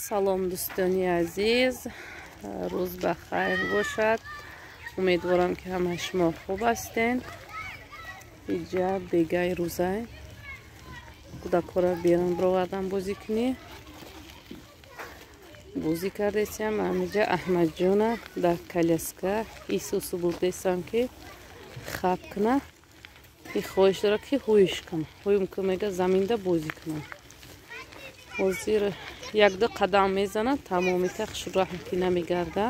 Салом, дӯстони азиз, рӯз ба хайр бошад. Умедворам, ки ҳамаи шумо хуб ҳастед. Иҷа бегаи рӯзай кӯдакҳоро берун бировардам бозӣ кунӣ. Бозӣ кардесиям. Ҳамиҷа Аҳмадҷона дар коляска исусу бурдесам, ки хаб куна. И хоҳиш дорад, ки ҳуиш кунам. Ҳуюм ки мега, заминда бозӣ кунам. Ҳозир якду қадам мезанад, тамомита хушраҳм ки намегарда.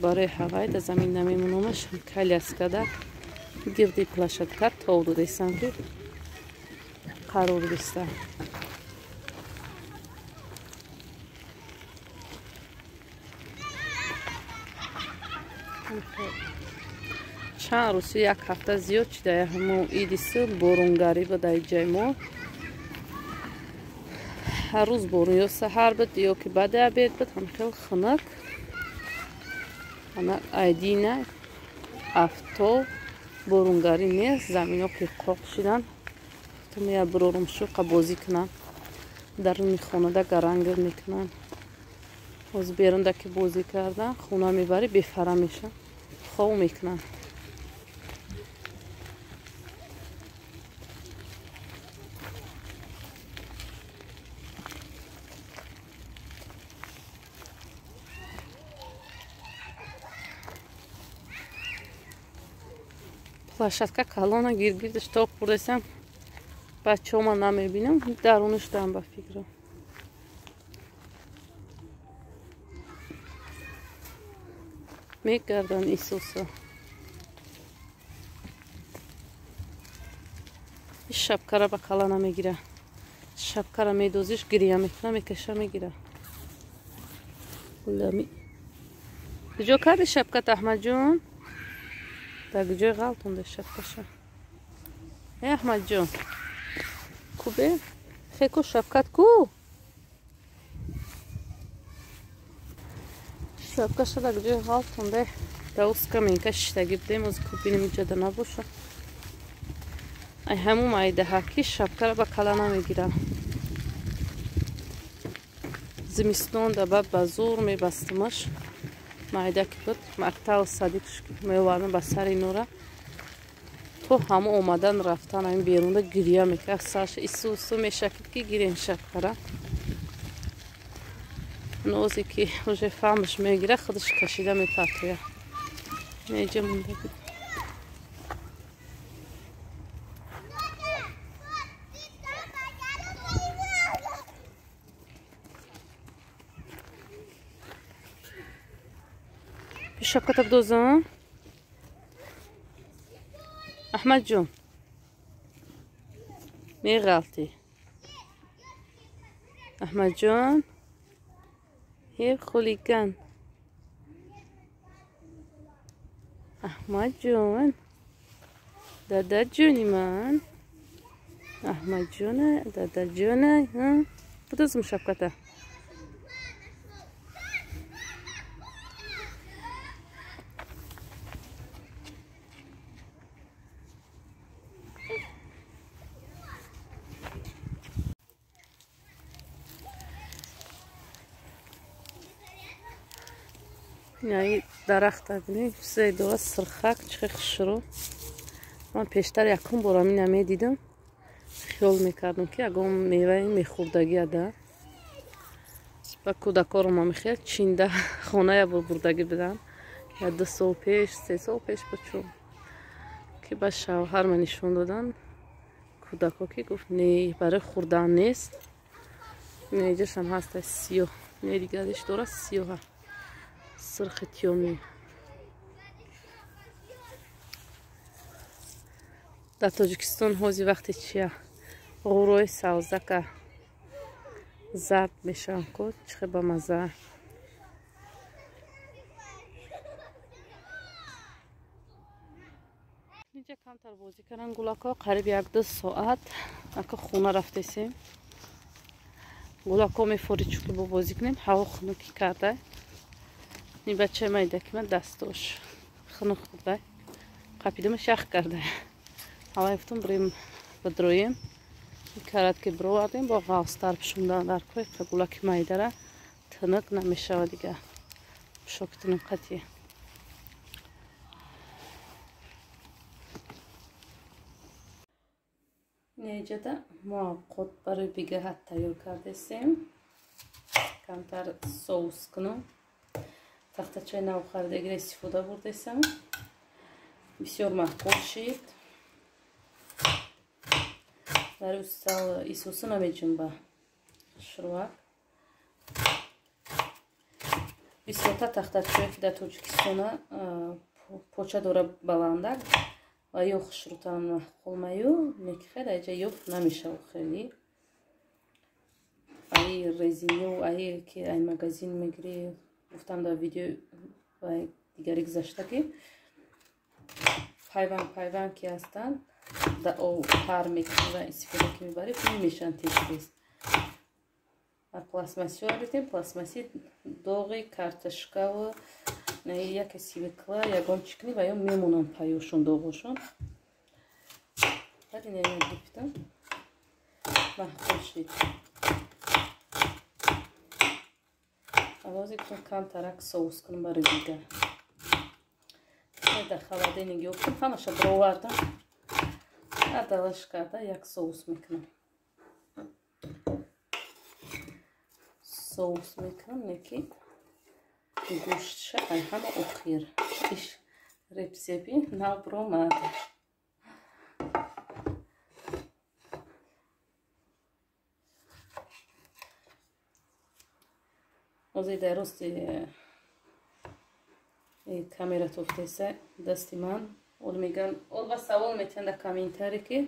Барои ҳавай да замин намемонамаш, коляскада гирди площадка тов додесам, ки қарор биста. Чанд рӯзи, як ҳафта зиёд чида, ҳамо идису боронгарӣ буда иҷаи мо. Ҳар рӯз борон, ё саҳар буд, ё ки баъди обед буд, ҳам хел хунук. Ана айдина афтоб, боронгарӣ нест, замино ки қоқ шидан. Гуфтам, я бирорум шуқа бозӣ кунам. Даруни хонада гарангир мекунанд. Ҳозир берунда ки бозӣ кардан, хона мебарӣ, бефара мешаванд, хов мекунанд. Площадка калона, гиргирдаш тоқ бурдесам, бачаҳома намебинам, дарунаш дам ба фикрам. Мегарданд исуса. Шапкара ба кала намегира. Шапкара медозиш, гирия мекуна, мекаша, мегира. Куҷо карди шапкат, Аҳмадҷон? Дар куҷои ғалтонда шапкаша? Э, Аҳмадҷон, кубе? Хеку, шапкат ку? Шапкаша дар куҷои ғалтонда? Дар ускаменка шиштагӣ будем, оз кубинем, иҷода набоша. Ай ҳамун майдаҳа ки шапкара ба кала намегирам. Зимистон да баъд ба зур мебастамаш. Майда ки буд, мактаб, садик меовардам, ба сари нора то ҳама омадан рафтан ҳамин берунда гирия мекард, сарша исусу мешакид, ки гирем шапкара. Нозе ки уже фаҳмаш мегира, худаш кашида мепартоя. Неҷа монда буд. Шапката бидозам, Аҳмадҷон, меғалтӣ, Аҳмадҷон, е хулиган, Аҳмадҷон, дадаҷони ман, Аҳмадҷона, дадаҷона, бидозам шапката. Инаи дарахта бинед, чизе дора, сирхак, чихе хушрӯ. Ман пештар якум бор амина медидам, хиёл мекардам, ки ягон меваи мехӯрдагӣ ада. Ба кӯдакоро ма мехел чинда хона я бор бурдагӣ будам. Я 2 сол пеш, 3 сол пеш буд, чун ки ба шавҳарма нишон додан кӯдако, ки гуфт, не, барои хӯрдан нест. Неҷашам ҳаста сиёҳ, не, дигариш дора, сиёҳа, сирхи тёмный. Дар Тоҷикистон ҳозир вақте чия ғурои савзака зард мешаванд ку, чихе ба маза. Инҷа камтар бозӣ карданд гулакҳо, қариб 1-2 соат. Ака хона рафтесем, гулакҳо мефорид, чунки бо бозӣ кунем, ҳаво хунукӣ карда. Ин бачаи майдаки ман дастош хунук хӯрда, қапидамаш ях карда. Ҳавай гуфтам, бирем бидроем. Карат ки бировардем бо ғафстар пӯшондан дар кӯй гулаки майдара тинук намешавад дига. Пӯшоки тинук қатӣ. Инҷода мо овқот барои бигаҳат тайёр кардесем. Камтар соус кунам. Тахтачаи навхаридагиро истифода бурдесам. Бисёр маъқул шид. Дар устал исоса намеҷунба. Шурвак. Бисёрта тахтачое ки дар Тоҷикистона поча дора баландак ва ё хушрӯтан маъқул маю, неки хеле аҷа ёфт намешава хеле. Ай резинё, ай ки ай магазин мегирӣ, гуфтам дар видео ва дигари гузашта ки пайванд пайванд ки ҳастанд, дар об пар мекунӣ ва истифода ки мебарӣ, мешаванд тез-тез. Ва пластмассиҳо гирифтем, пластмасси доғи картошкаву яке свекла ягон чӣ кунӣ ва ё мемонанд паёшон доғошон. Баъд ина гирифтам, маъқул шид. Авози гуфтам камтарак соус кунам барои дигар. Дар холодильник ёфтам, ҳамаша бировардам. Адалаш карда як соус мекунам. Соус мекунам, неки гӯштша ай ҳама охир. Иш репсепи набромад. Ҳозир дар рости камера тофтеса дасти ман. Ол меган, ол ба савол метиҳанд дар комментаре ки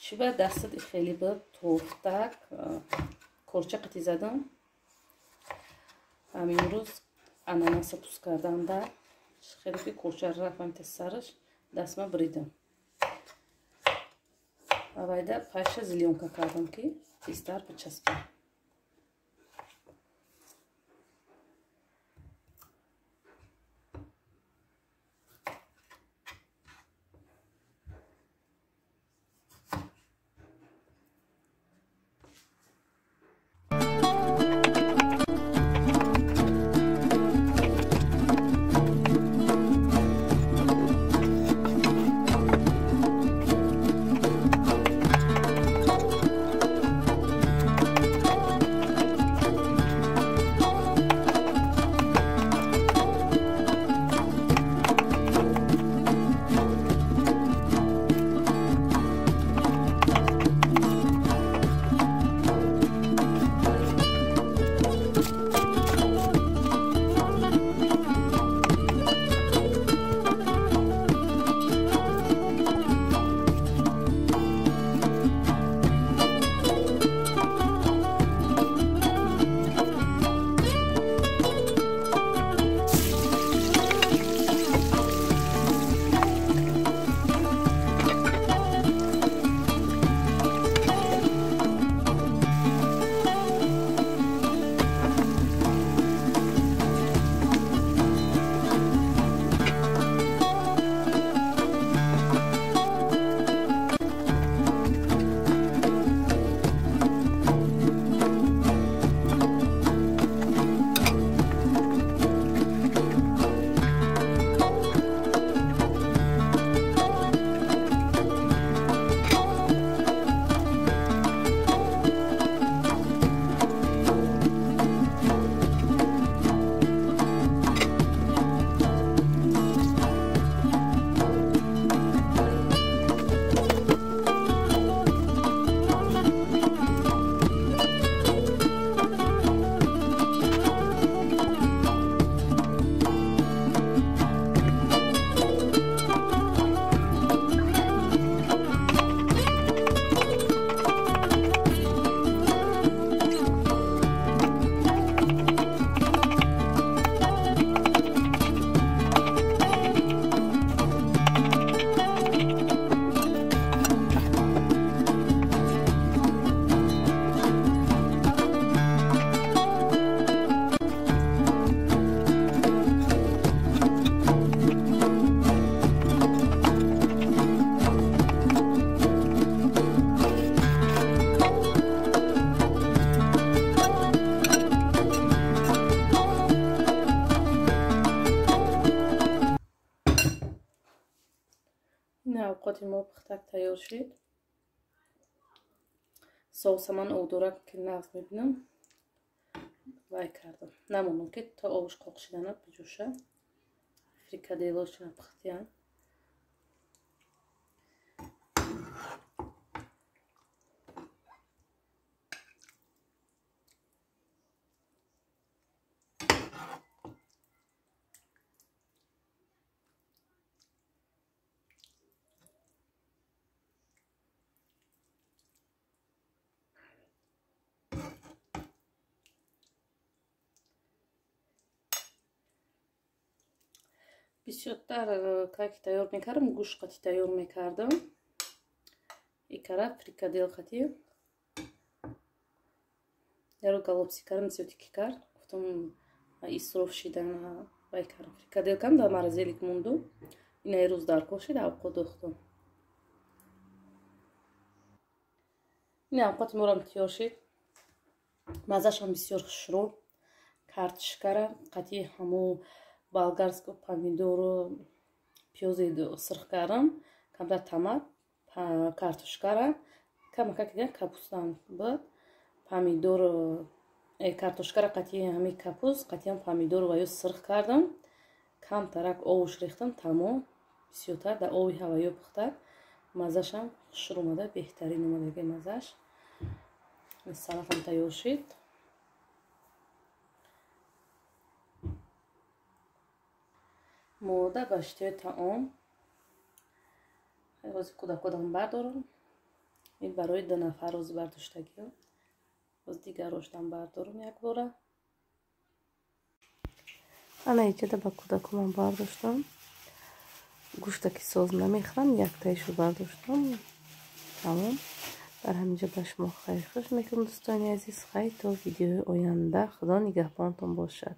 чӣ ба дастат хеле ба тофтак корча қатӣ задам. Ҳамин рӯз ананаса пӯст кардам дар хеле ки корча рафтам та сараш дастма бридам. Ва вайда паша зелёнка кардам ки тезтар бичаспад. Авқоти мо пухтак тайёр шуд. Соуса ман обдорак ки нағз мебинам, вай кардам. Намонам ки то обш қоқ шидана биҷӯша. Фрикаделошина пухтиян. Бисёртар каки тайёр мекардам, гӯшт қатӣ тайёр мекардам. Икара фрикадел қатӣ. Яро голубцы кардам, зиёди ки кард. Гуфтам исроф шидан вай кардам. Фрикадел кардам, дар морозилик монду. Ина рӯз даркор шид, авқот дохтам. Ина авқоти морам тайёр шид. Маззашам бисёр хушрӯ. Картошкара қатӣ ҳамо болгарско помидору пиёзи сирх кардам, камтар томат, картошкара, камака капустам буд, помидор, картошкара қатъи ҳамин капуст, қатъиам помидор ва ё сирх кардам, камтарак овуш рехтам, тамом, бисёртар дар ови ҳаваё пухтак, маззашам хушр омада, беҳтарин омадаги маззаш. Салатам тайёр шуд. Мода ба иштиҳои таом. Ҳози кӯдакодам бардорам. Ин барои 2 нафар рӯзи бардоштагиё. Боз дигароштам бардорам якбора. Ана иҷода ба кӯдакомам бардоштам. Гӯшта ки соз намехӯрам, яктаишу бардоштам. Тамом. Дар ҳаминҷо ба шумо хайрхуш мекунам, дӯстони азиз. Хайр то видеои оянда. Худо нигаҳбонтон бошад.